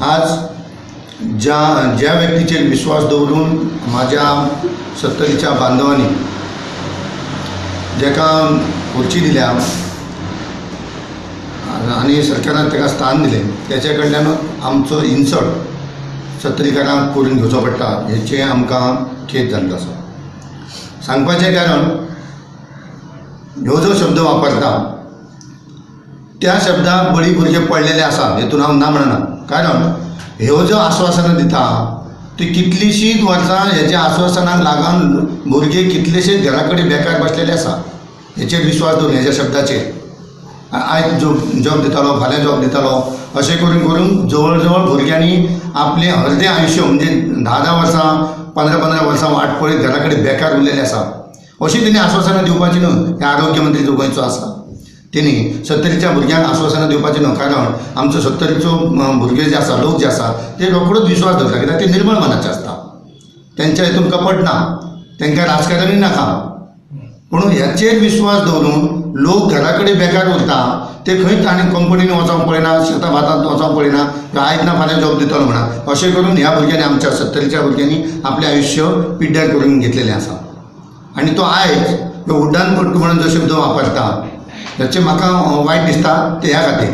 आज ज्या ज्या व्यक्तीचेर विश्वास दवरून म्हाज्या सत्तरीच्या बांधवांनी जेका खुर्ची दिल्या आनी सरकारान ताका स्थान दिलें, तेच्या कडल्यान आमचो इन्सल्ट सत्तरीकारांक करून घेवचो पडटा हेचें आमकां खेद जाल्लो आसा. सांगपाचें कारण ह्यो जो शब्द वापरता त्या शब्दाक बळी भुरगे पडलेले आसा हेतून हांव ना म्हणना, कारण ह्यो ज्यो आस्वासनां दिता ती कितलींशींच वर्सां हेच्या आस्वासनाक लागून भुरगे कितलेशेच घरा कडेन बेकार बसलेले आसा. हेचेर विश्वास दवरून हेच्या शब्दाचेर आयज जॉब दितालो, फाल्यां जॉब दितालो, अशें करून करून जवळ जवळ भुरग्यांनी आपलें अर्दें आयुश्य म्हणजे 10-10 वर्सां 15-15 वर्सां वाट पळयत घरा कडेन बेकार उरलेले आसा. अशी तेणी आस्वासनां दिवपाची न्हू. हे आरोग्य मंत्री जो गोंयचो आसा तेणी सत्तरीच्या भुरग्यांक आस्वासनां दिवपाची न्हू, कारण आमचो सत्तरीचो भुरगे जे आसा, लोक जे आसा ते रोखडोच विश्वास दवरता, कित्याक ते निर्मळ मनाचे आसता, तेंच्या हितून कपट ना, तेंकां राजकारणूय नाका. पूण ह्याचेर विश्वास दवरून लोक घरा कडेन बेकार उरता, ते खंयच आनी कंपनीन वचोंक पळयना, शेतां भातांत वचोंक पळयना, आयज ना फाल्यां जॉब दितलो म्हणा. अशें करून ह्या भुरग्यांनी, आमच्या सत्तरीच्या भुरग्यांनी आपलें आयुश्य पिड्ड्यार करून घेतलेलें आसा. आनी तो आयज ह्यो उड्डाण पट्टू म्हणून जो शब्द वापरता हेचें म्हाका वायट दिसता ते ह्या खातीर.